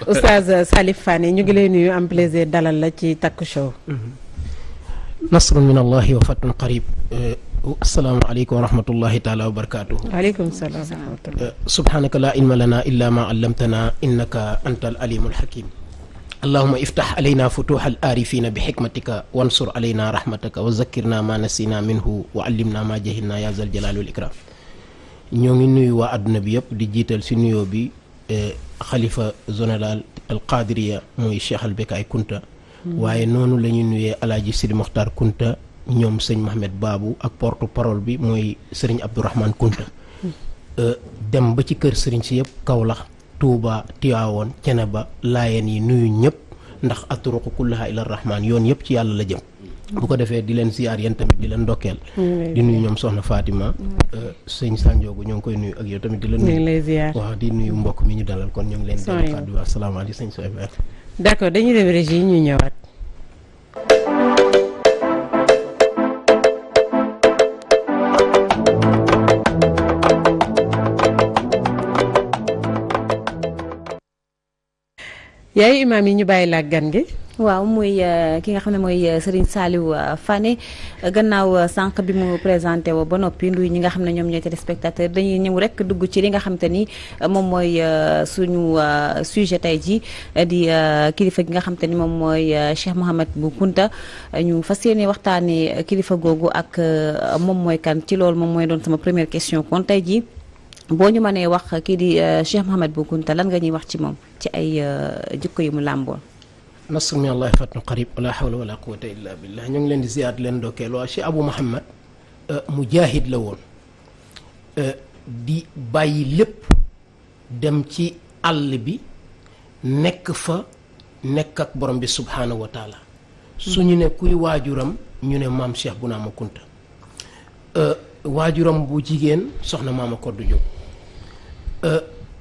Oustaz Salif Fane ñu ngi lay nuyu am plaisir dalal la ci Taku Show. nasrun min allahi wa fatun qarib. assalaamu aleykum wa rahmatullahi taala wa barakatuhu. waaleykum salaam wa rahmatullah. subhanaka la ilma lana illa ma allamtana innaka anta al alimul hakim. allahuma iftah alayna futuha al arifina bi hikmatika wansur alayna rahmataka wa zakkirna ma nasina minhu wa allimna ma jahilna ya zal jalali wal ikram. ñoo ngi nuyu waa adduna bi yëpp di jiital si nuyoo bi xalifa général al qadiriya mooy Cheikh al Bekaay Kunta. waaye noonu la ñuy nuyee alaaji Sidi Mokhtar Kunta ñoom sëñ Mohamed Babou ak porte parole bi mooy sëriñ Abdourahmane Kunta. dem ba ci kër sëriñ si yëpp Kaolack Touba Tiwaawoon Ceneba Laayeen yi nuyu ñëpp ndax atruqu kullaha ila rahman yoon yëpp ci yàlla la jëm. bu ko defee di leen ziar yéen tamit di leen ndokkeel. di nuyu ñoom soxna Fatima. sëñ Sanjoogu ñoo ngi koy nuyu ak yow tamit di la nuyu. waaw di nuyu mbokk mi ñu dalal kon ñoo ngi leen di kàddu wax salaamaaleykum sëñ Sow. d'accord dañuy dem régie ñu ñëwaat. yaay imaam yi ñu bàyyi la ak gan gi. waaw muy ki nga xam ne mooy Serigne Saliou Fane gannaaw sànq bi mu présenté woo ba noppi nduy ñi nga xam ne ñoom ñooy téléspectateur dañuy ñëw rek dugg ci li nga xam te ni moom mooy suñu sujet tey ji di kilifa gi nga xam te ni moom mooy Cheikh Mouhamed Bou Kounta ñu fas yéene waxtaanee kilifa googu ak moom mooy kan ci loolu moom mooy doon sama première question kon tey ji boo ñu mënee wax kii di Cheikh Mouhamed Bou Kounta lan nga ñuy wax ci moom ci ay jikko yu mu làmboon. nasr min allahi fatun qarib wala hawla wala quwwata illa billah ñu ngi leen di ziyaar leen ndokkeel waa Cheikh Abou Mouhamed mujaahid la woon di bàyyi lépp dem ci àll bi nekk fa nekk ak borom bi subhaanahu wa taala su ñu ne kuy waajuram ñu ne maam Cheikh Bounama Kounta waajuram bu jigéen soxna maama Koddu Jóob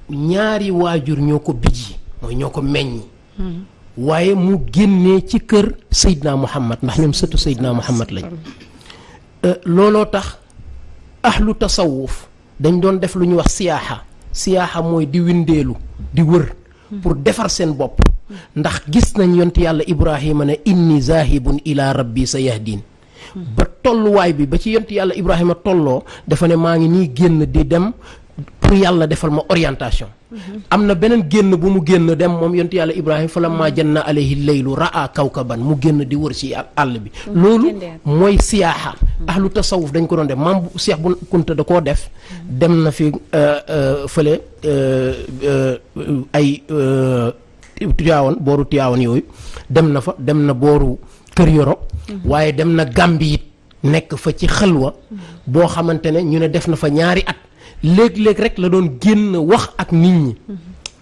ñaari waajur ñoo ko bijji mooy ñoo ko meññi waaye mu génnee ci kër Seydina Muhammad ndax ñoom sëtu Seydina Muhammad lañ looloo tax ahlu tasawuf dañ doon def lu ñuy wax siyaaxa mooy di windeelu di wër pour defar seen bopp ndax gis nañ yonent yàlla Ibrahima ne inni zahibun ila rabbi sa yahdin ba tolluwaay bi ba ci yonent yàlla Ibrahima tolloo dafa ne maa ngi nii génn di dem pour yàlla defal ma orientation am na beneen génn bu mu génn dem moom yonent yàlla Ibrahima fa lamma janna alayhi laylu raa kawkaban mu génn di wër ci àll bi loolu mooy siyaaxa ahlu tasawuf dañ ko doon def maam Cheikh Bou Kounta da koo def dem na fi fële ay Tiwaawan booru Tiwaawan yooyu dem na fa dem na booru Kër Yoro waaye dem na Gàmbi it nekk fa ci xalwa boo xamante ne ñu ne def na fa ñaari at léeg-léeg rek la doon génn wax ak nit ñi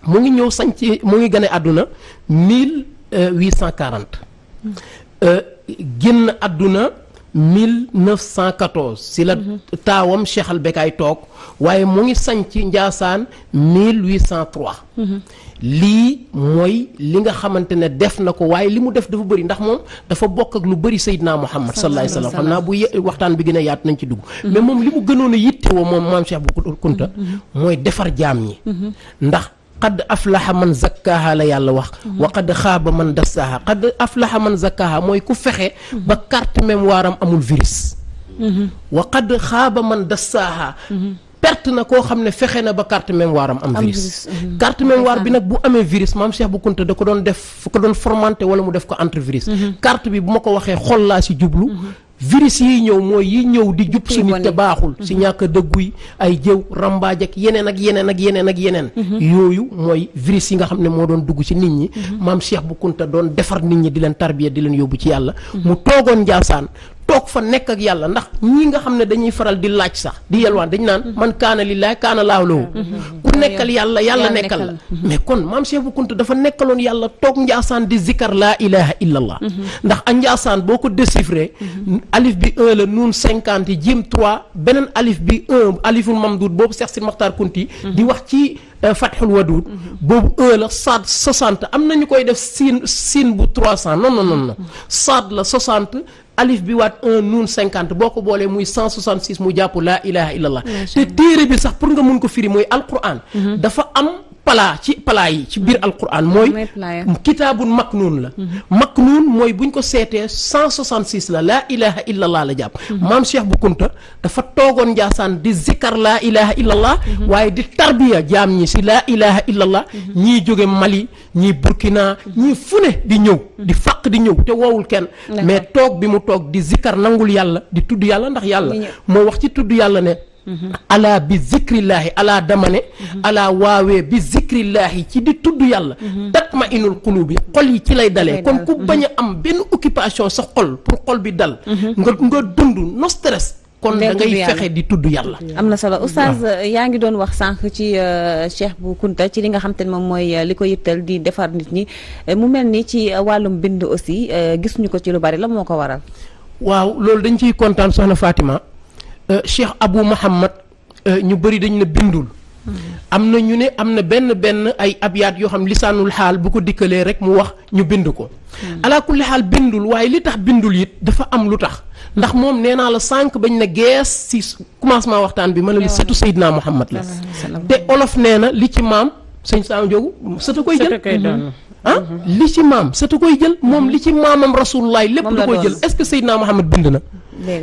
mu ngi ñëw sañ ci mu ngi gane àdduna 1840 génn àdduna 1914 si la taawam Cheikh al Bekaay toog waaye mu ngi sañ ci Njaasaan 1803 lii mooy li nga xamante ne def na ko waaye li mu def dafa bëri ndax moom dafa bokk ak lu bëri Seydina Muhammad sallallahu alayhi wa sallam xam naa bu waxtaan bi gën a yaatu nañ ci dugg mais moom li mu gënoon a yittewoo moom maam Cheikh Bou Kounta mooy defar jaam ñi ndax qad aflaha man zakkaaha la yàlla wax wa qad xaaba man dassaaha qad aflaha man zakkaaha mooy ku fexe ba carte mémoire am amul virus wa qad xaaba man dassaaha perte na koo xam ne fexe na ba carte mémoire am virus carte mémoire bi nag bu amee virus maam Cheikh Bou Kounta da ko doon def ko doon formanté wala mu def ko antivirus carte bi bu ma ko waxee xol laa si jublu virus yi ñëw mooy yi ñëw di jub si nit te baaxul si ñàkk a dëgguy ay jëw rambaaj ak yeneen ak yeneen ak yeneen ak yeneen yooyu mooy virus yi nga xam ne moo doon dugg ci nit ñi maam Cheikh Bou Kounta doon defar nit ñi di leen tarbiya di leen yóbbu ci yàlla mu toogoon Njaasaan toog fa nekk ak yàlla ndax ñii nga xam ne dañuy faral di laaj sax di yelwaan dañ naan man kaana lillaahi kaana laahu lahu ku nekkal yàlla yàlla nekkal la mais kon maam Cheikh Bou Kounta dafa nekkaloon yàlla toog Njaasaan di zikar laa ilaha illallah ndax a Njaasaan boo ko déchiffré alif bi 1 la nuun 50 yi jim 3 beneen alif bi 1 aliful mamduud boobu Cheikh Sidi Mokhtar Kounti di wax ci Fathul Waduud boobu 1 la saad 60 am na ñu koy def siin bu 300 non saad la 60 alif bi waat 1 nuun 50 boo ko boolee muy 166 mu jàpp laa ilaha illallah te téere bi sax pour nga mun ko firi mooy alquran dafa am palaa ci palaa yi ci biir alquran mooy kitaabun maknuun la maknuun mooy buñ ko seetee 166 la laa ilaha illallah la jàpp maam Cheikh Bou Kounta dafa toogoon Njaasaan di zikkar laa ilaha illallah waaye di tarbiya jaam ñi si laa ilaha illallah ñii jóge Mali ñii Burkina ñii fu ne di ñëw di fàq di ñëw te woowul kenn mais toog bi mu toog di zikkar nangul yàlla di tudd yàlla ndax yàlla moo wax ci tudd yàlla ne ala bi zikrillaahi ala dama ne ala waawee bi zikrillaahi ci di tudd yàlla tatma inul qulubi xol yi ci lay dalee kon ku bañ a am benn occupation sa xol pour xol bi dal nga dund no stress kon da ngay fexe di tudd yàlla. am na solo oustaz yaa ngi doon wax sànq ci Cheikh Bou Kounta ci li nga xam te ne moom mooy li ko yittal di defar nit ñi mu mel ni ci wàllum bind aussi gis ñu ko ci lu bari la moo ko waral. waaw loolu dañ ciy kontaan soxna Fatima Cheikh Abou Mouhamad ñu bëri dañ na bindul. am na ñu ne am na benn ay abyaat yoo xam lisaanul xaal bu ko dikkalee rek mu wax ñu bind ko. ala kulli xaal bindul waaye li tax bindul it dafa am lu tax. ndax moom nee naa la sànq bañ na gees si commencement waxtaan bi mën na li sëtu Seydina Muhammad la te olof nee na li ci maam sëñ Saa Njóogu sëtu koy jël li ci maam sëtu koy jël moom li ci maamam rasulullaay lépp da koy jël est-ce que Seydina Muhammad bind na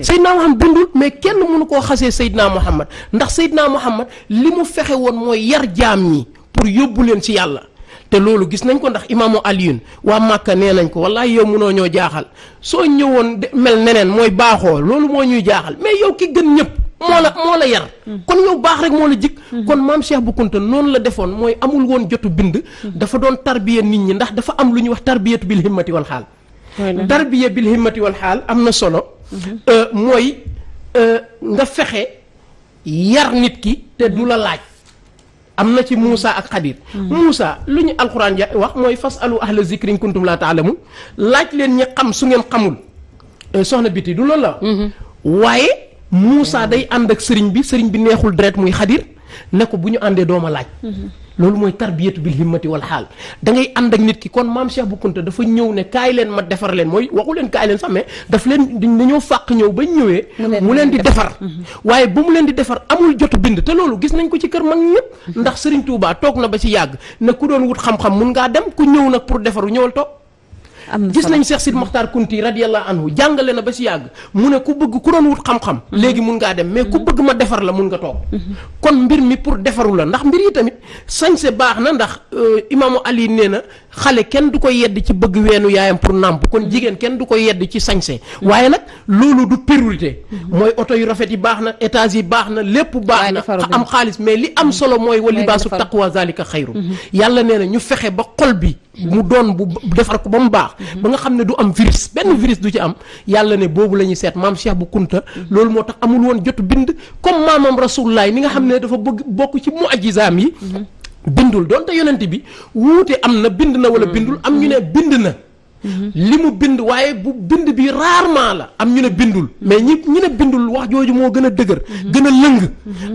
Seydina Muhammad bindul mais kenn mënu koo xasee Seydina Muhammad ndax Seydina Muhammad li mu fexe woon mooy yar jaam ñi pour yóbbu leen ci yàlla te loolu gis nañ ko ndax imaamu Aliyun waa Màkka nee nañ ko wallaay yow mënoo ñoo jaaxal soo ñëwoon mel neneen mooy baaxoo loolu moo ñuy jaaxal mais yow ki gën ñëpp moo la yar kon yow baax rek moo la jik kon maam Cheikh Bou Kounta noonu la defoon mooy amul woon jotu bind dafa doon tarbiya nit ñi ndax dafa am lu ñuy wax tarbiyatu bil himmati wal xaal tarbiya bil himmati wal xaal am na solo mooy nga fexe yar nit ki te du la laaj am na ci Moussa ak Xadir Moussa lu ñu alxuraan ja wax mooy fas alu ahla zikrin kuntum laa taalamun laaj leen ñi xam su ngeen xamul soxna biti du loolu la waaye Moussa day ànd ak sëriñ bi neexul deret muy Xadir ne ko bu ñu àndee dooma laaj loolu mooy tarbiyatu bil himmati wal xaal da ngay ànd ak nit ki kon maam Cheikh Bou Kounta dafa ñëw ne kaay leen ma defar leen mooy waxu leen kaay leen sax mais daf leen dañoo fàq ñëw bañ ñëwee mu leen di defar waaye ba mu leen di defar amul jotu bind te loolu gis nañ ko ci kër mag ñëpp ndax Serigne Touba toog na ba ci yàgg ne ku doon wut xam-xam mun ngaa dem ku ñëw nag pour defaru ñëwal toog gis nañ Cheikh Sidi Mokhtar Kunti radiyallahu anhu jàngale na ba si yàgg mu ne ku bëgg ku doon wut xam-xam léegi mun ngaa dem mais ku bëgg ma defar la mun nga toog kon mbir mi pour defaru la ndax mbir yi tamit sañse baax na ndax imaamu Ali nee na xale kenn du ko yedd ci bëgg weenu yaayam pour nàmp kon jigéen kenn du ko yedd ci sañse waaye nag loolu du priorité mooy oto yu rafet yi baax na étage yi baax na lépp baax na am xaalis mais li am solo mooy wa libaasu taqwa zalika xayru yàlla nee na ñu fexe ba xol bi mu doon bu defar ko ba mu baax ba nga xam ne du am virus benn virus du ci am yàlla ne boobu la ñuy seet maam Cheikh Bou Kounta loolu moo tax amul woon jotu bind comme maamam rasulullah ni nga xam ne dafa bëgg bokk ci mu'jizaam yi bindul donte yonent bi wuute am na bind na wala bindul am ñu ne bind na li mu bind waaye bu bind bi rarement la am ñu ne bindul mais ñi ne bindul wax jooju moo gën a dëgër gën a lëng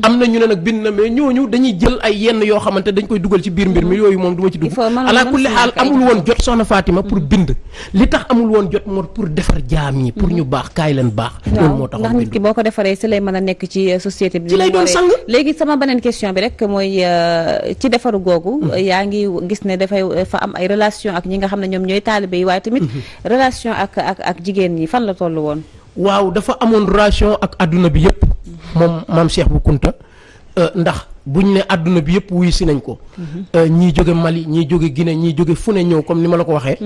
am na ñu ne nag bind na mais ñooñu dañuy jël ay yenn yoo xamante dañ koy dugal ci biir mbir mi yooyu moom du ma ci dugg ala kulli xaal amul woon jot soxna Fatima pour bind li tax amul woon jot moo pour defar jaam ñi pour ñu baax kaay leen baax loolu moo tax ndax nit ki boo ko defaree si lay mën a nekk ci société bi ci lay doon sang léegi sama beneen question bi rek mooy ci defaru googu yaa ngi gis ne dafay fa am ay relation ak ñi nga xam ne ñoom ñooy taalibe yi waaye tamit relation ak jigéen ñi fan la toll woon waaw dafa amoon relation ak adduna bi yëpp moom maam Cheikh Bou Kounta ndax buñ ne adduna bi yëpp wuyu si nañ ko ñii jóge Mali ñii jóge Guinée ñii jóge fu ne ñëw comme ni ma la ko waxee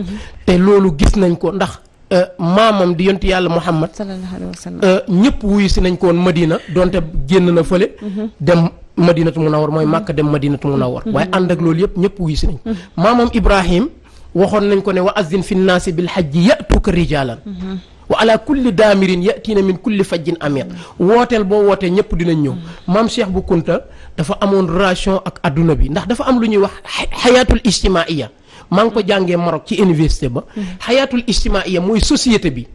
te loolu gis nañ ko ndax maamam di yontu yàlla Muhammad sallallahu alayhi wa sallam ñëpp wuyu si nañ ko woon Madina donte génn na fële dem Madinatu Munawwar mooy Màkka dem Madinatu Munawwar waaye ànd ak loolu yëpp ñëpp wuyu si nañ ko maamam Ibrahim waxoon nañ ko ne wa azzin fi nnaasi bil hajji ya'tuuka rijaalan wa ala kulli daamirin yatiina min kulli fajjin amiq wooteel boo wootee ñëpp dinañ ñëw maam Cheikh Bou Kounta dafa amoon relation ak adduna bi ndax dafa am lu ñuy wax xayaatul ijtimaaiya maa ngi ko jàngee Maroc ci université ba xayaatul ijtimaaiya mooy société bi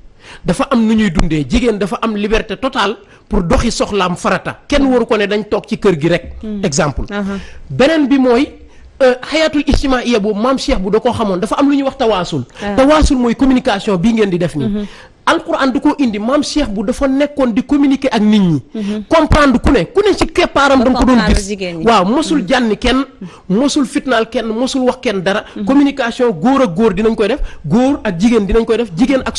dafa am nu ñuy dundee jigéen dafa am liberté totale pour doxi soxlaam farata kenn waru ko ne dañ toog ci kër gi rek exemple beneen bi mooy xayaatul ijtimaaiya boobu maam Cheikh bu da koo xamoon dafa am lu ñuy wax tawaasul mooy communication bii ngeen di def nii alquran du ko indi maam Cheikh bu dafa nekkoon di communiquer ak nit ñi comprendre ku ne ci keppaaram da nga ko doon gis waaw mosul jànni kenn mosul fitnaal kenn mosul wax kenn dara communication góor ak góor dinañ koy def góor ak jigéen dinañ koy def jigéen ak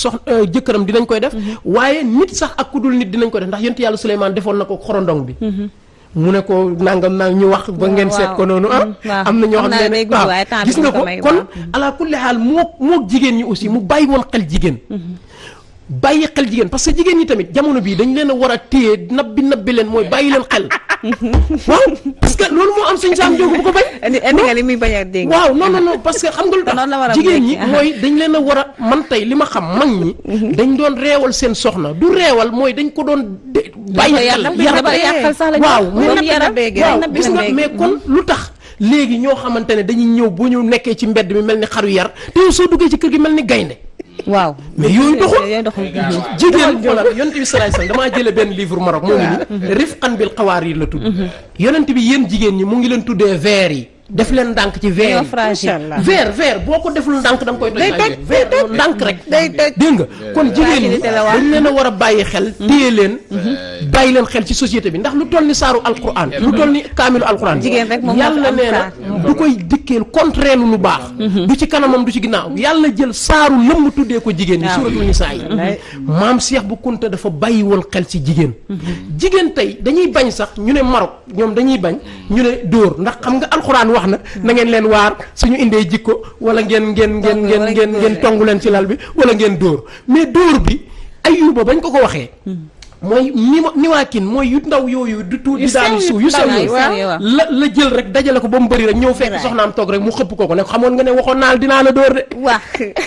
jëkkëram dinañ koy def waaye nit sax ak ku dul nit dinañ koy def ndax yonent yàlla Suleymaan defoon na ko xorondong bi mu ne ko nangam ñu wax ba ngeen seet ko noonu am na ñoo xam ne waaw gis nga ko kon ala kulli xaal moo jigéen ñi aussi mu bàyyi woon xel jigéen bàyyi xel jigéen parce que jigéen ñi tamit jamono bii dañ leen a war a téye nabbi leen mooy bàyyi leen xel waaw parce que loolu moo am suñ saam jógu bu ko bañ indi nga li muy bañ a dégg waaw non parce que xam nga lu tax jigéen ñi mooy dañ leen a war a man tey li ma xam mag ñi dañ doon reewal seen soxna du reewal mooy dañ ko doon bàyyi xel waaw gis nga mais kon lu tax léegi ñoo xamante ne dañuy ñëw bu ñu nekkee ci mbedd mi mel ni xaru yar te yow soo duggee ci kër gi mel ni gaynde waaw mais yooyu doxul jigéen xoolal yonent bi salaay salaam damaa jële benn livre Maroc moo ngi ni rifqan bil xawaar yi la tudd yonent bi yéen jigéen ñi mu ngi leen tuddee verre yi def leen ndànk ci verre yi verre boo ko deful ndànk da nga koy toj verre ndànk rek dégg nga kon jigéen ñi dañ leen a war a bàyyi xel téye leen bàyyi leen xel ci société bi ndax lu toll ni saaru alquran lu toll ni kaamilu alquran yàlla nee na du koy dikkeel contraire lu baax du ci kanamam du ci ginnaaw yàlla jël saaru lëmm tuddee ko jigéen ñi suratul nisaa yi maam Cheikh bu Kunta dafa bàyyi woon xel ci jigéen jigéen tey dañuy bañ sax ñu ne Maroc ñoom dañuy bañ ñu ne dóor ndax xam nga alquran wax na ngeen leen waar suñu indee jikko wala ngeen tongu leen ci lal bi wala ngeen dóor mais dóor bi Ayuba bañ ko waxee mooy niwaakin mooy yu ndaw yooyu du tuut di daanu suuf yu sew yooyu la jël rek dajale ko ba mu bëri rek ñëw fekk soxnaam toog rek mu xëpp ko ne xamoon nga ne waxoon naal dinaa la dóor de waaw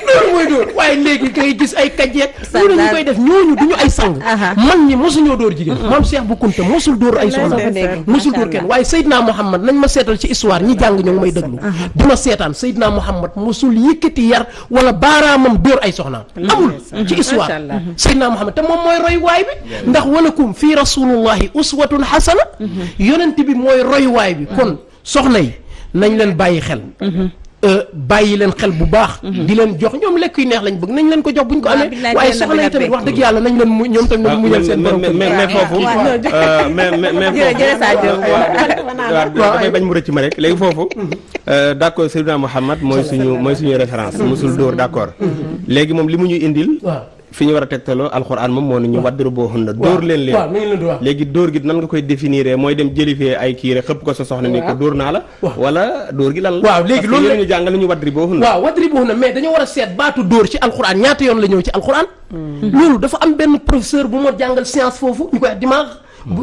loolu mooy dóor waaye léegi ngay gis ay kajeek loolu ñu koy def ñooñu duñu ay sang mag ñi mosuñoo dóor jigéen maam Cheikh bu Kunta mosul dóor ay soxna mosul dóor kenn waaye Seydina Mouhamad nañ ma seetal ci histoire ñi jàng ñoo ngi may déglu di ma seetaan Seydina Mouhamad mosul yëkkati yar wala baaraamam dóor ay soxnaam amul ci histoire Seydina Mouhamad te moom mooy roy waay bi ndax walakum fii rasulullahi uswatun xasana yonent bi mooy royuwaay bi kon soxna yi nañ leen bàyyi xel bàyyi leen xel bu baax di leen jox ñoom lekk yu neex lañ bëgg nañ leen ko jox buñ ko amee waaye soxna yi tamit wax dëgg yàlla nañ leen ñoom tamit nañ muñal seen borom mais foofu waaw damay bañ mu rëcc ma rek léegi foofu d'accord Seydina Mouhamad mooy suñu référence musul dóor d'accord léegi moom li mu ñu indil fi ñu war a tegtaloo alxuraan moom moo ne ñu wadduru boo xun na dóor leen léegi dóor gi nan nga koy définir mooy dem jëlifee ay kii rek xëpp ko sa soxna ni ko dóor naa la wala dóor gi lan la waaw léegi loolu ñu jàngale ñu waddri boo xun na waaw waddri boo xun na mais dañoo war a seet baatu dóor ci alxuraan ñaata yoon la ñëw ci alxuraan loolu dafa am benn professeur bu ma jàngal science foofu ñu koy dimanche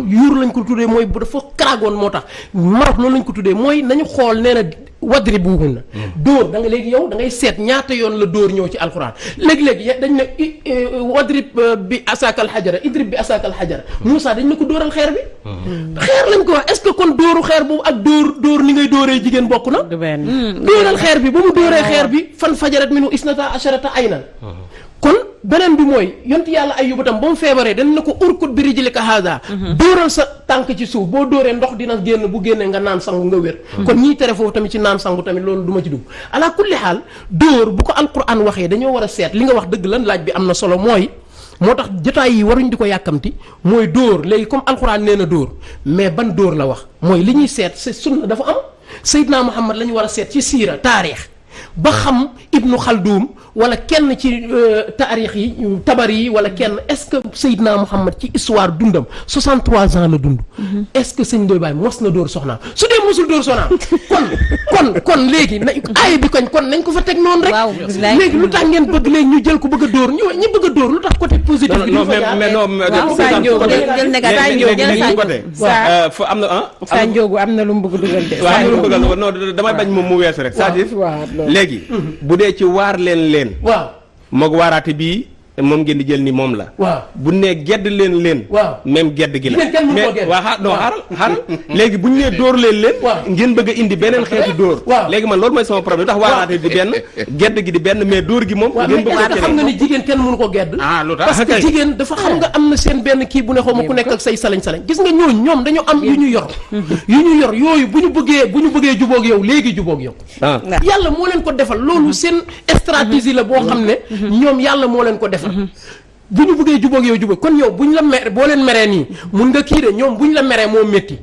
yuur lañ ko tuddee mooy bu dafa karaagoon moo tax Maroc loolu lañ ko tuddee mooy nañu xool nee na wadri buuxun na dóor da nga léegi yow da ngay seet ñaata yoon la dóor ñëw ci alxuraan léegi-léegi dañ ne wadrib bi asakal xajara idrib bi asakal xajara Moussa dañ ne ko dóoral xeer bi xeer lañ ko wax est-ce que kon dóoru xeer boobu ak dóor ni ngay dóoree jigéen bokk na dóoral xeer bi ba mu dóoree xeer bi fan fajarat minu isnata asharata aynan kon beneen bi mooy yontu yàlla Ayyuba tam ba mu feebaree dañ ne ko urkut bi rijlika haada dóoral sa tànk ci suuf boo dóoree ndox dina génn bu génnee nga naan sangu nga wér kon ñiy tere foofu tamit ci naan sangu tamit loolu du ma ci dugg ala kulli xaal dóor bu ko alquran waxee dañoo war a seet li nga wax dëgg lan laaj bi am na solo mooy moo tax jotaay yi waruñ di ko yàkkamti mooy dóor léegi comme alquran nee na dóor mais ban dóor la wax mooy li ñuy seet c'est sunna dafa am Seydina Muhammad la ñu war a seet ci siira taarix ba xam Ibnu Khaldun wala kenn ci taarix yi tabari yi wala kenn est-ce que Seydina Muhammad ci histoire dundam 63 ans la dund est-ce que sëñ Ndoye Baye mos na dóor soxnaam su dee mosul dóor soxnaam kon léegi na aaya bi kon nañ ko fa teg noonu rek léegi lu tax ngeen bëgg léegi ñu jël ko bëgg a dóor ñi bëgg a dóor lu tax côté positif bi am na Sa Ndiogou am na lu mu bëgg dugal de waaw am na lu mu bëgg non damay bañ moom mu weesu rek c'est-à-dire léegi bu dee ci waar leen waaw moog waaraate bii moom ngeen di jël ni moom la waaw bu nee gedd leen waaw même gedd gi la mais waaw non xaaral léegi bu ñu nee dóor leen ngeen bëgg a indi beneen xeetu dóor léegi man loolu mooy sama problème tax waaraate di benn gedd gi di benn mais dóor gi moom ngeen bëgg a xam nga ni jigéen kenn mënu ko gedd lu tax parce que jigéen dafa xam nga am na seen benn kii bu ne xaw ma ku nekk ak say salañ gis nga ñoom dañu am yu ñu yor yooyu bu ñu bëggee jubóog yow léegi jubóog yow yàlla moo leen ko defal loolu seen stratégie la boo xam ne ñoom yàlla moo leen ko defal bu ñu bëggee jubóog yow jubóog kon yow bu ñu la mere boo leen meree nii mun nga kii de ñoom bu ñu la meree moo métti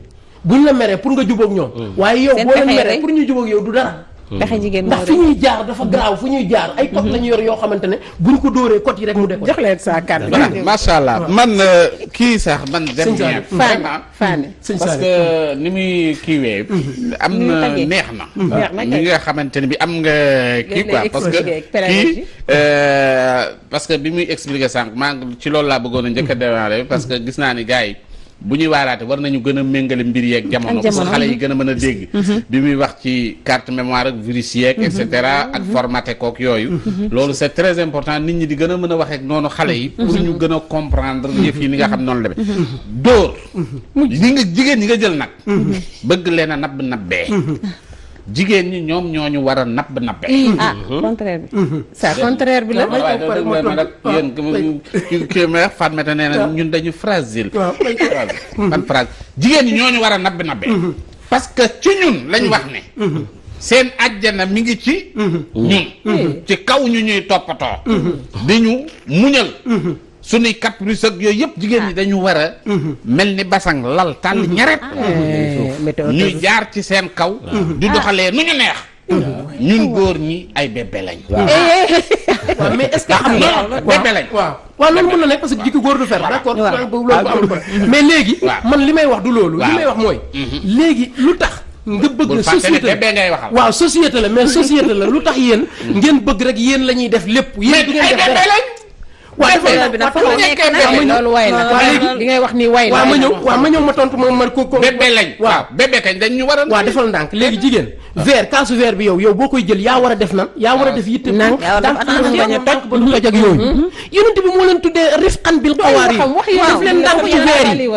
bu ñu la meree pour nga jubóog ñoom waaye yow boo leen meree pour ñu jubóog yow du dara pexe jigéen ndax fi ñuy jaar dafa garaaw fu ñuy jaar ay code la ñu yor yoo xamante ne buñ ko dóoree code yi rek mu def jox leen sa kàddu macha allah man kii sax man dem bien Fane parce que ni muy kiiwee am na neex na ñi nga xamante ne bi am nga kii quoi parce que kii parce que bi muy expliquer sànq maa ngi ci loolu laa bëggoon a njëkk a démarrer parce que gis naa ni gars yi bu ñuy waaraate war nañu gën a méngale mbir yeeg jamono parce que xale yi gën a mën a dégg bi muy wax ci carte mémoire ak virus yeeg et cetera ak formaté kook yooyu loolu c'est très important nit ñi di gën a mën a waxee ak noonu xale yi pour ñu gën a comprendre yëf yi ni nga xam noonu la demee dóor li nga jigéen ñi nga jël nag bëgg leen a nabbee jigéen ñi ñoom ñooñu war a nabbee contraire bi ça contraire bi la waaye doo déglu ma nag yéen kii ma wax Fatmata nee na ñun dañu fragile ban fragile jigéen ñi ñooñu war a nabbee parce que ci ñun lañ wax ne seen àjjana mi ngi ci ñun ci kaw ñu ñuy toppatoo di ñu muñal suñuy caprice ak yooyu yëpp jigéen ñi dañu war a mel ni basang lal tàll ñaret ñuy jaar ci seen kaw di doxalee nu ñu neex ñun góor ñi ay bébé lañ waaw mais est-ce que xam nga bébé lañ waaw loolu mën na nekk parce que jikko góor du fer d'accord loolu amul ko mais léegi man li may wax du loolu li may wax mooy léegi lu tax nga bëgg société bébé ngay waxal waaw société la mais société la lu tax yéen ngeen bëgg rek yéen la ñuy def lépp yéen du ngeen def dara loolu way la léegi li ngay wax ni way la waaw ma ñëw ma tontu moom ma ko bébé lañ waaw bébé kañ dañ ñu war a waaw defal ndànk léegi jigéen verre kaasu verre bi yow boo koy jël yaa war a def nan yaa war a def yitte ndànk bañ a tànk ba du toj ak yooyu yonent bi moo leen tuddee rifqan bil qawaari def leen ndànk ci verre yi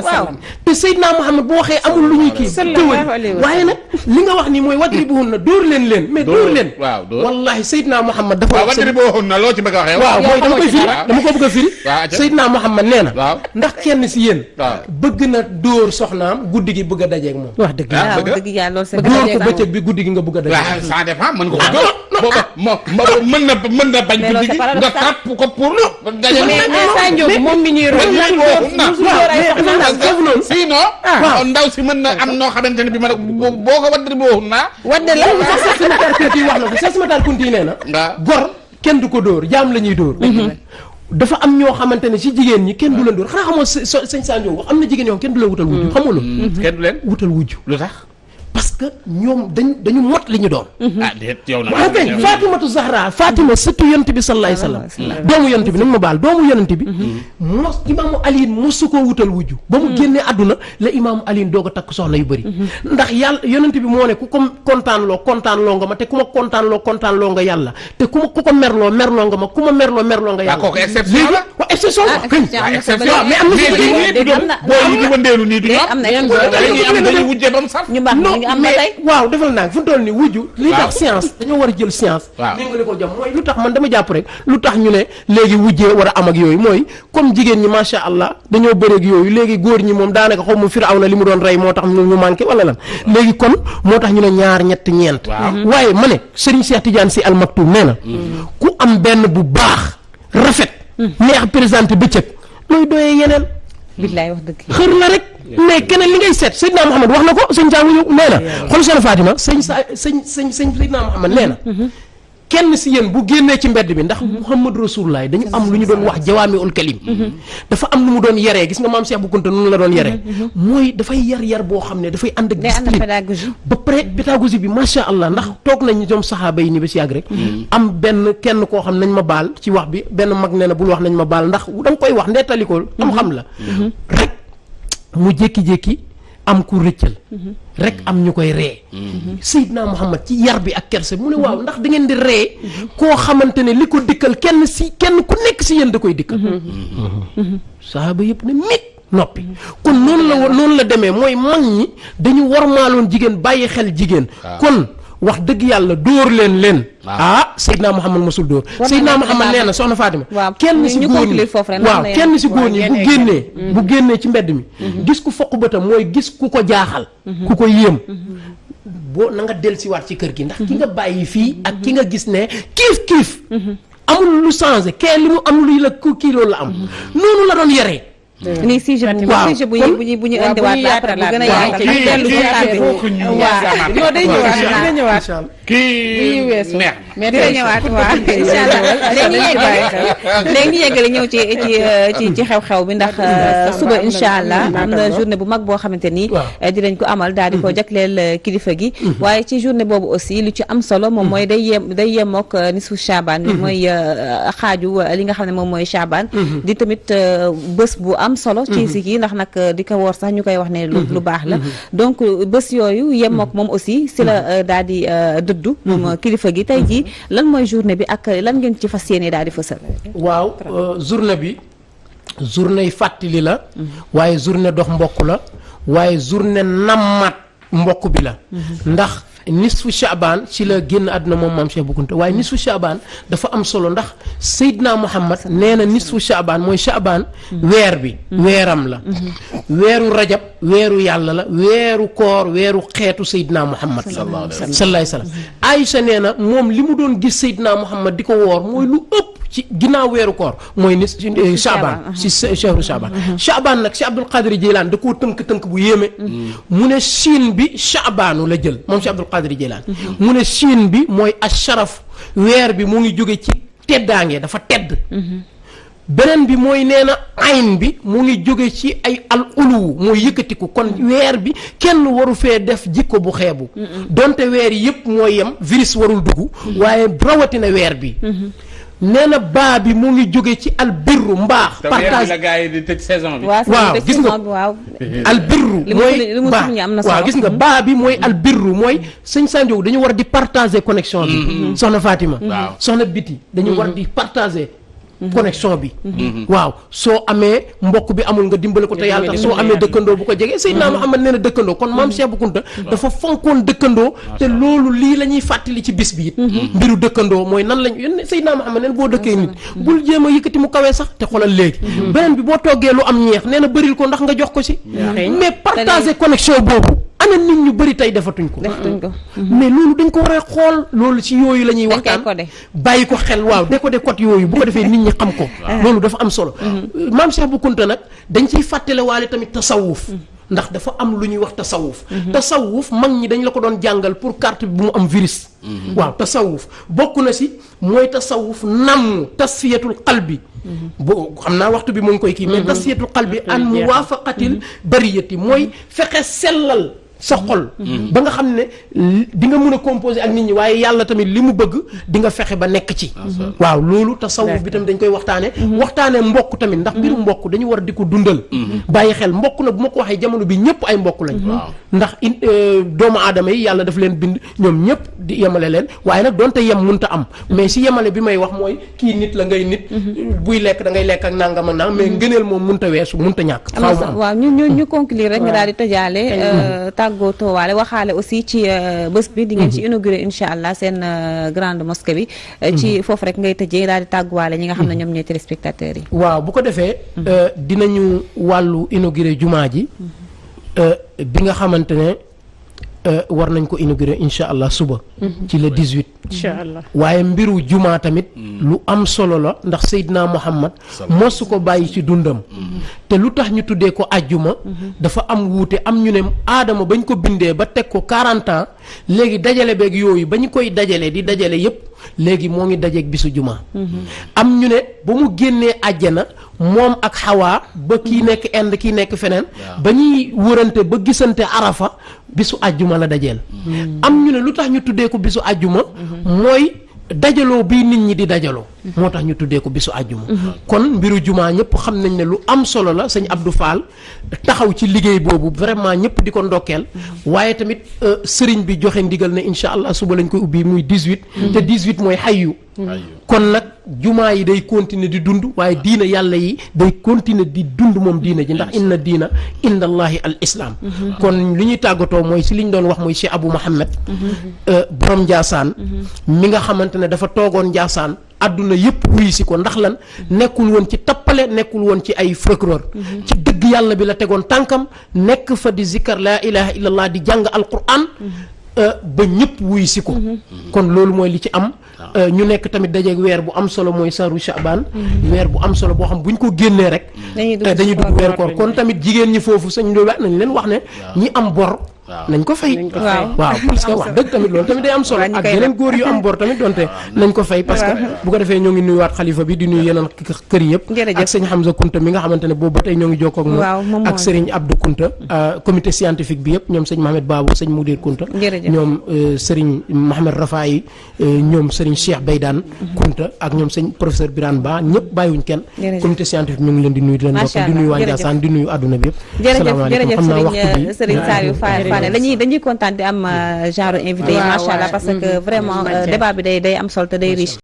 te Seydina Muhammad bu waxee amul lu ñuy kii tëwal waaye nag li nga wax ni mooy wadribuhunna dóor leen mais dóor leen wallahi Seydina Muhammad dafa wax wadribuhunna loo ci bëgg a waxee waaw mooy dama koy firi dama ko bëgg a firi Seydina Muhammad nee na ndax kenn si yéen bëgg na dóor soxnaam guddi gi bëgg a dajeeg moom wax dëgg dóor ko bëccëg bi guddi gi nga bëgg a dajeeg waaw ça dépend mën nga ko dóor mën na bañ guddi gi nga tàpp ko pour daje mais saa njóogu moom mi ñuy roy sinon ndaw si mën na am noo xamante ne bi ma boo ko waddri boo naa wadde la sax sama tarkunti wax na ko sax sama tarkunti nee na gor kenn du ko dóor jaam la ñuy dóor dafa am ñoo xamante ne si jigéen ñi kenn du leen dóor xanaa xamoo sëñ Sadio wax am na jigéen ñoo xam kenn du leen wutal wujju xamoo loolu kenn du leen wutal wujju lu tax parce que ñoom dañu mot li ñu doon déet yow na waaw kay Fatimatu Zahra Fatima sëtu yonent bi sallallahu alayhi wasallam doomu yonent bi nañ ma baal doomu yonent bi mos imaamu Aliin mosu koo wutal wujju ba mu génnee àdduna la imaamu Aliin doog a takk soxna yu bëri ndax yàlla yonent bi moo ne ku ko kontaanloo nga ma te ku ma kontaanloo nga yàlla te ku ko merloo nga ma ku ma merloo nga yàlla kooku exception la waaw exception exception mais am na boo yi di wëndeelu nii du am dañuy wujje ba mu saf mais waaw defal naa fu mu toll nii wujju li tax science dañoo war a jël science méngale ko jam mooy lu tax man dama jàpp rek lu tax ñu ne léegi wujjee war a am ak yooyu mooy comme jigéen ñi macha allah dañoo bëreeg yooyu léegi góor ñi moom daanaka xaw ma Firawna li mu doon rey moo tax ñu manqué wala lan léegi kon moo tax ñu ne ñaar ñett ñeent waaye ma ne Serigne Cheikh Tidiane Sy Al Maktoum nee na ku am benn bu baax rafet neex présenté bëccëg looy doyee yeneen billaay wax dëgg xër la rek mais keneen li ngay seet Seydina Muhammad wax na ko sëñ Jàng yow nee na xool soxna Fatima sëñ Seydina Muhammad nee na kenn si yéen bu génnee ci mbedd bi ndax Muhammad Rasulullah dañu am lu ñu doon wax jawaamiul kalim dafa am lu mu doon yaree gis nga maam Cheikh bu Kunta noonu la doon yaree mooy dafay yar boo xam ne dafay ànd ak discipline ba pare pédagogie bi macha allah ndax toog nañ ñoom saxaaba yi ni ba si yàgg rek am kenn koo xam nañ ma baal ci wax bi benn mag nee na bul wax nañ ma baal ndax da nga koy wax ndeetalikoo xam la rek mu jékki-jékki am ku rëccal rek am ñu koy ree Seydina Muhammad ci yar bi ak kerse mu ne waaw ndax da ngeen di ree koo xamante ne li ko dikkal kenn ku nekk si yéen da koy dikkal sahaaba yëpp ne mit noppi kon noonu la demee mooy mag ñi dañu warmaaloon jigéen bàyyi xel jigéen kon wax dëgg yàlla dóor leen Seydina Muhammad mosul dóor Seydina Muhammad nee na soxna Fatima kenn si góor ñi bu génnee ci mbedd mi gis ku foq bëtam mooy gis ku ko jaaxal ku ko yéem boo na nga dellusiwaat ci kër gi ndax ki nga bàyyi fii ak ki nga gis ne kiif amul lu changé kee li mu am luy la kii loolu la am noonu la doon yaree nii si je bu ñu indiwaat la après bu gën a yaatu ñu dellu non day ñëwaat kii neex na mais dina ñëwaat waaw incha allah léegi ñu yeggale ñëw ci xew-xew bi ndax suba incha allah am na journée bu mag boo xamante ni dinañ ko amal daal di ko jagleel kilifa gi waaye ci journée boobu aussi lu ci am solo moom mooy day yemook nisfu Chaban bi mooy xaaju li nga xam ne moom mooy Chaban di tamit bés bu am solo ci si kii ndax nag di ko woor sax ñu koy wax ne lu baax la donc bés yooyu yemook moom aussi si la daal di dëddu moom kilifa gi tey jii lan mooy journée bi ak lan ngeen ci fas yéene daal di fësal. waaw journée bi journée fàttali la waaye journée dox mbokk la waaye journée nammat mbokk bi la ndax nisfu Chaban ci la génn àdduna moom maam Cheikh Bou Kounta waaye nisfu Chaban dafa am solo ndax Seydina Muhammad nee na nisfu Chaban mooy Chaban weer bi weeram la weeru rajab weeru yàlla la weeru koor weeru xeetu Seydina Muhammad sallallahu alayhi wa sallam Aïcha nee na moom li mu doon gis Seydina Muhammad di ko woor mooy lu ëpp ci ginnaaw weeru koor mooy nis Chaban si chehru Chaban Chaban nag si Abdul Qadir Jeylaan da koo tënk bu yéeme mu ne Chine bi Chabanu la jël moom si Abdul Qadir Jeylaan mu ne Chine bi mooy asharaf weer bi mu ngi jóge ci teddaange dafa tedd beneen bi mooy nee na ayn bi mu ngi jóge ci ay al uluwu mooy yëkkatiku kon weer bi kenn waru fee def jikko bu xeebu donte weer yëpp mooy yem virus warul dugg waaye rawatina weer bi nee na baa bi mu ngi jóge ci albirru mbaax. partage la gars yi di tëj saison bi. waaw gis nga albirru mooy baax waaw gis nga baa bi mooy albirru mooy sëñ Sandiou dañu war di partager connexion bi. soxna Fatima. soxna Biti dañu war di partager. connexion bi waaw soo amee mbokk bi amul nga dimbale ko te yàlla tax soo amee dëkkandoo bu ko jegee Seydina Muhammad nee na dëkkandoo kon maam Cheikh Bou Kounta dafa fonkoon dëkkandoo te loolu lii la ñuy fàttali ci bis bi it mbiru dëkkandoo mooy nan lañ yón Seydina Muhammad nee na boo dëkkee nit bul jéem a yëkkati mu kawee sax te xoolal léegi beneen bi boo toggee lu am ñeex nee na bëril ko ndax nga jox ko si mais partager connexion boobu ana nit ñu bëri tey defatuñ ko mais loolu dañ ko war a xool loolu ci yooyu la ñuy waxtaan bàyyi ko xel waaw décoder code yooyu bu ko defee nit ñi xam ko loolu dafa am solo maam Cheikh Bou Kounta nag dañ ciy fàttale waale tamit tasawuf ndax dafa am lu ñuy wax tasawuf mag ñi dañ la ko doon jàngal pour carte bi bu mu am virus waaw tasawuf bokk na si mooy tasawuf namm tasfiyatul qalbi bo xam naa waxtu bi mu ngi koy kii mais tasfiyatul qalbi an muwaafaqatil bariyati mooy fexe sellal sa xol ba nga xam ne di nga mën a composer ak nit ñi waaye yàlla tamit li mu bëgg di nga fexe ba nekk ci waaw loolu tasawuf bi tamit dañ koy waxtaane mbokk tamit ndax mbiru mbokk dañu war di ko dundal bàyyi xel mbokk na bu ma ko waxee jamono bi ñëpp ay mbokk lañ ndax doomu aadama yi yàlla daf leen bind ñoom ñëpp di yemale leen waaye nag doonte yem mënta am mais si yemale bi may wax mooy kii nit la ngay nit buy lekk da ngay lekk ak nangam ak nangam mais ngëneel moom mënta weesu mënta ñàkk waaw ñu conclure rek nga daal di tëjaale tàggoo toowaale waxaale aussi ci bés bi di ngeen ci inauguré incha allah seen grande mosquée bi ci foofu rek ngay tëjee daal di tàgguwaale ñi nga xam ne ñoom ñooy téléspectateurs yi waaw bu ko defee dinañu wàllu inauguré jumaa ji bi nga xamante ne war nañ ko inauguré incha allah suba ci le 18 incha allah waaye mbiru jumaa tamit lu am solo la ndax Seydina Muhammad mosu ko bàyyi ci dundam te lu tax ñu tuddee ko ajjuma dafa am wuute am ñu ne aadama bañ ko bindee ba teg ko 40 ans léegi dajale beeg yooyu ba ñu koy dajale di dajale yépp léegi moo ngi dajeeg bisu jumaa am ñu ne ba mu génnee àjjana moom ak xawaa ba kii nekk Inde kii nekk feneen ba ñuy wërante ba gisante arafa bisu àjjuma la dajeel am ñu ne lu tax ñu tuddee ko bisu àjjuma mooy dajaloo bii nit ñi di dajaloo moo tax ñu tuddee ko bisu àjjuma kon mbiru jumaa ñëpp xam nañ ne lu am solo la sëñ Abdou Fall taxaw ci liggéey boobu vraiment ñëpp di ko ndokkeel waaye tamit sëriñ bi joxe ndigal ne incha allah suba lañ koy ubbi muy 18 te 18 mooy xayyu kon nag jumaa yi day continuer di dund waaye diina yàlla yi day continuer di dund moom diina ji ndax inna diina inda allahi al islam kon li ñuy tàggatoo mooy si li ñu doon wax mooy Cheikh Abou Mohamed borom Ndiassane mi nga xamante ne dafa toogoon Ndiassane àdduna yëpp wuyu si ko ndax lan nekkul woon ci tappale nekkul woon ci ay procureur ci dëgg yàlla bi la tegoon tànkam nekk fa di zikkar laa ilaha illallah di jàng alquran ba ñëpp wuy si ko kon loolu mooy li ci am ñu nekk tamit dajeeg weer bu am solo mooy saru Shaaban weer bu am solo boo xam bu ñu ko génnee rek dañuy dugg weer koor kon tamit jigéen ñi foofu sëñ loolu nañ leen wax ne ñi am bor nañ ko fay waaw parce que wax dëgg tamit loolu tamit day am solo ak yeneen góor yu am bor tamit donte nañ ko fay parce que bu ko defee ñoo ngi nuyuwaat xalifa bi di nuyu yeneen kër yëpp ak sëñ Hamza Kunta mi nga xamante ne boobu ba tey ñoo ngi jokkoo ak moom ak sëriñ Abdou Kunta comité scientifique bi yëpp ñoom sëñ Mohamed Babou sëñ Moudir Kunta ñoom sëriñ Mohamed Rafaay ñoom sëriñ Cheikh Beydane Kunta ak ñoom sëñ professeur Birane Ba ñëpp bàyyiwuñ kenn comité scientifique ñu ngi leen di nuyu di leen bokkal di nuyu waa Ndiassane di nuyu àdduna bi yëpp salaamaaleykum xam naa waxtu bi dañuy kontaan di am genre invité yi macha allah parce que vraiment débat bi day am solo te day riche